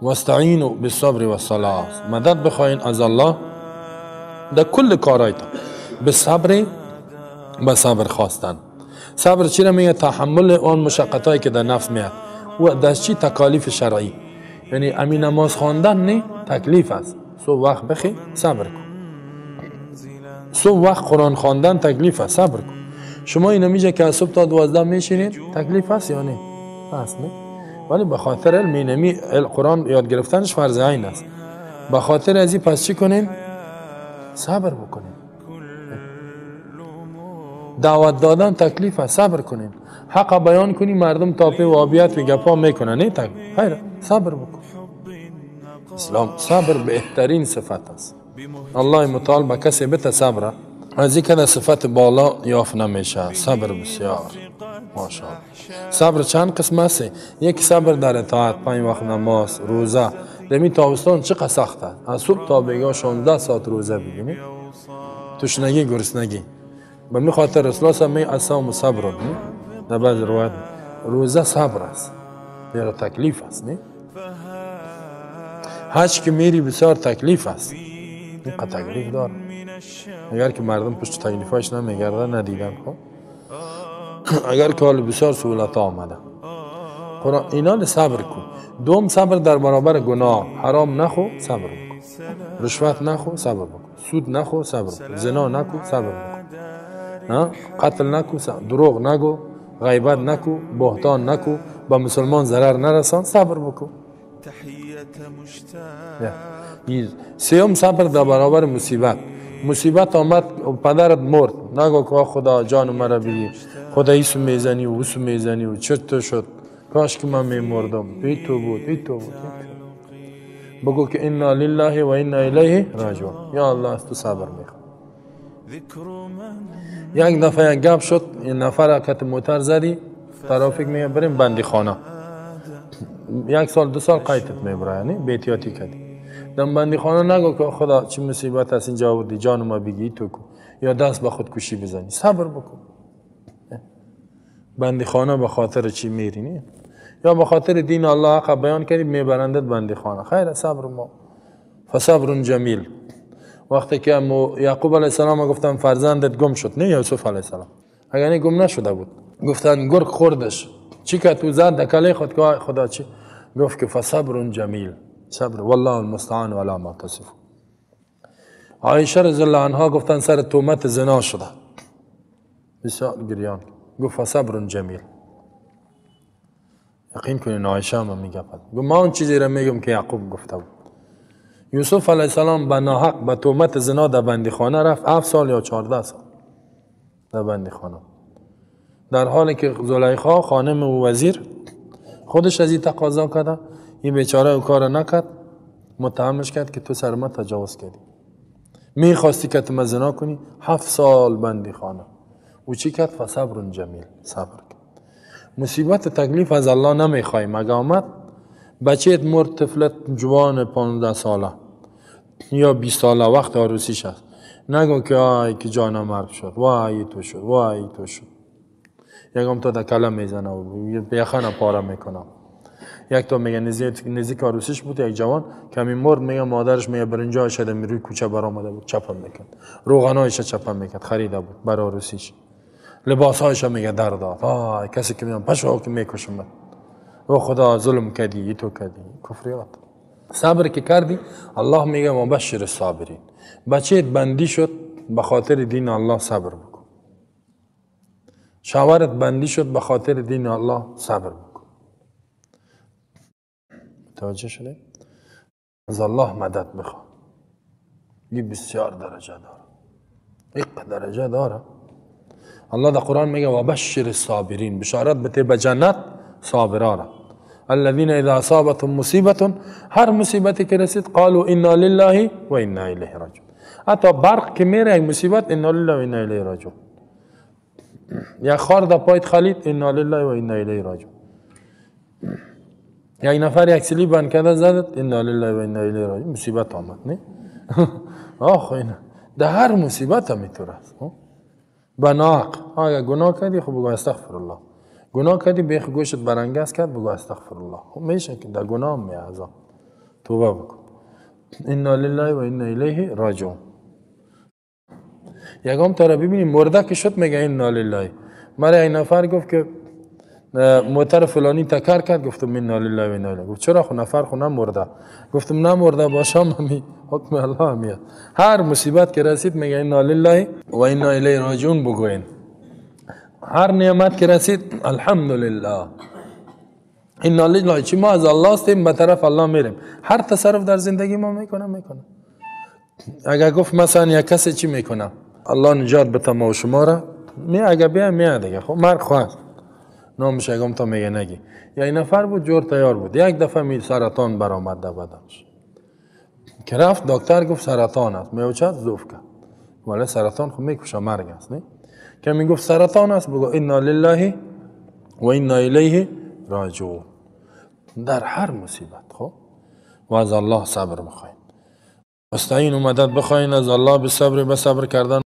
واستعینوا بالصبر والصلاة. مدد بخواین از الله در کل کارایتان، به صبر، به صبر خواستن. صبر چی را میگه؟ تحمل آن مشقتایی که در نفس میاد و در چی؟ تکالیف شرعی. یعنی امی نماز خواندن نه تکلیف است، صبح وقت بخی صبر کن. صبح وقت قرآن خواندن تکلیف است، صبر کن. شما اینو میگه که از صبح تا 12 میشینید تکلیف است یا نه؟ هست نه؟ ولی به خاطر علم اینمی قرآن یاد گرفتنش فرض عین است. به خاطر از این پس چی کنین؟ صبر بکنین. دعوت دادن تکلیف است، صبر کنین. حق بیان کنی مردم تاپه و آبیت و گپا میکنن، نه تکلیف، خیر صبر بکن. اسلام صبر بهترین صفت است. الله متعال به کسی بته صبر، از این که صفت بالا یافت نمیشه. صبر بسیار ماشاءالله. صبر چند قسم است؟ یک صبر در اطاعت، 5 وقت نماز، روزه. دمی تابستان چقدر سخت است، از صبح تا بیگاه 16 ساعت روزه بگیری، تشنگی گرسنگی. به می خاطر رسول الله می الصوم صبر، در بعض روایت روزه صبر است، زیرا تکلیف است. نه حج که میری بسیار تکلیف است، اینقدر تکلیف داره. اگر که مردم پشت تکلیفاش نمیگردن ندیدن. خب اگر که حال بسیار سهولت آمده، قرآن اینا صبر کن. دوم صبر در برابر گناه، حرام نخو صبر بکن، رشوت نخو صبر بکن، سود نخو صبر بکن، زنا نکو صبر بکن، قتل نکو، دروغ نگو، غیبت نکو، بهتان نکو، با مسلمان ضرر نرسان، صبر بکن. سوم صبر در برابر مصیبت. مصیبت آمد پدرت مرد، نگو که خدا جان مرا بگیر، خدا ایسو میزنی و اوسو میزنی و چطور شد، کاش که من میمردم، ای تو بود ای تو بود. بگو که انا لله و انا الیه راجعون، یا الله از تو صبر میخوام. یک دفعه یک گپ شد، این نفر کت موتر زدی، ترافیک میگه بریم بندی خانه، 1 سال 2 سال قیدت میبره، یعنی بی احتیاطی کردی. دم بندی خانه نگو که خدا چه مصیبت است اینجا آوردی، جان ما بگی تو کو، یا دست به خودکشی بزنی، صبر بکن. بندی خانه به خاطر چی میری؟ نه یا به خاطر دین الله حق بیان کردی میبرندت بندی خانه، خیر صبر ما. فصبر جمیل. وقتی که یعقوب علیه السلام گفتن فرزندت گم شد، نه یوسف علیه السلام، اگر نه گم نشده بود، گفتن گرگ خوردش، چی که تو زد دکله خود که خدا چی گفت که فصبر جمیل، صبر والله المستعان ولا ما تصفون. عایشه رضی الله عنها گفتن سر تهمت زنا شده، بسیار گریان، گفت فصبر جمیل. یقین کنین عایشه هم میگه، گفت ما اون چیزی را میگم که یعقوب گفته بود. یوسف علیه السلام به ناحق به تهمت زنا در بندیخانه رفت، 7 سال یا 14 سال در بندیخانه، در حالی که زلیخا خانم و وزیر خودش از این تقاضا کرده، این بیچاره او کار نکرد، متهمش کرد که تو سر ما تجاوز کردی، میخواستی که تو زنا کنی، 7 سال بندیخانه. او چی کرد؟ فصبر جمیل، صبر کرد. مصیبت تکلیف از الله نمیخوایم. اگه آمد بچهت مرد، طفلت جوان 15 ساله یا 20 ساله وقت عروسیش است، نگو که آی که جانم مرد شد، وای تو شد، وای تو شد. یکم تا دکله میزنه و یخنه پاره میکنه. یک تا میگه نزدیک عروسیش بود، یک جوان کمی مرد، میگه مادرش میگه برنجایش در روی کوچه برآمده بود، چپم میکرد، روغنایش چپم میکرد، خریده بود برای عروسیش، لباسهایش میگه در داد، آی کسی که میگم پشو که میکشم، او خدا ظلم کردی، تو کردی، کفریات. صبر که کردی الله میگه مبشر الصابرین. بچهت بندی شد به خاطر دین الله صبر بکن، شوهرت بندی شد به خاطر دین الله صبر بکن. متوجه شده؟ از الله مدد بخواه. این بسیار درجه داره، یک درجه داره. الله در قرآن میگه وبشر الصابرین، بشارت بده به جنت صابران، الذين اذا اصابتهم مصیبت، هر مصیبتی که رسید قالوا انا لله و انا الیه راجعون. حتی برق که میره یک مصیبت، انا لله و انا الیه راجعون. یک خار در پایت خلید، انا لله و انا الیه راجعون. یک نفر یک سلی بند کرده زدت، انا لله و انا الیه راجعون، مصیبت آمد. نه آخ اینا در هر مصیبت هم اینطور است. بناق اگر گناه کردی خب بگو استغفر الله، گناه کردی بیخ گوشت برانگاز کرد بگو استغفر الله. خب میشه که در گناه می عذاب. توبه بکن. انا لله و انا الیه راجعون. یکم تا را ببینی مرده که شد میگه انا لله. مرا این نفر گفت که موتر فلانی تکر کرد، گفتم انا لله و انا الیه. گفت چرا؟ خو نفر خو نمرده. گفتم نمرده باشم همی حکم الله میاد. هر مصیبت که رسید میگه انا لله و انا الیه راجعون بگوین. هر نعمت که رسید الحمدلله. انا لله، چی ما از الله هستیم، به طرف الله میریم. هر تصرف در زندگی ما میکنه. اگر گفت مثلا یک کسی چی میکنه، الله نجات بده ما و شما را، می اگر بیا می دیگه، خب مرگ خواهد نامش اگم تا میگه نگی. یا این نفر بود جور تیار بود، یک دفعه می سرطان برآمد در بدنش که رفت دکتر گفت سرطان است، میوچد زوف کرد، ولی سرطان خب میکشه، مرگ است نه؟ که میگفت سرطان است، بگو انا لله و انا الیه راجعون. در هر مصیبت خب و از الله صبر بخواین، استعین و مدد بخواین از الله به صبر، به صبر کردن.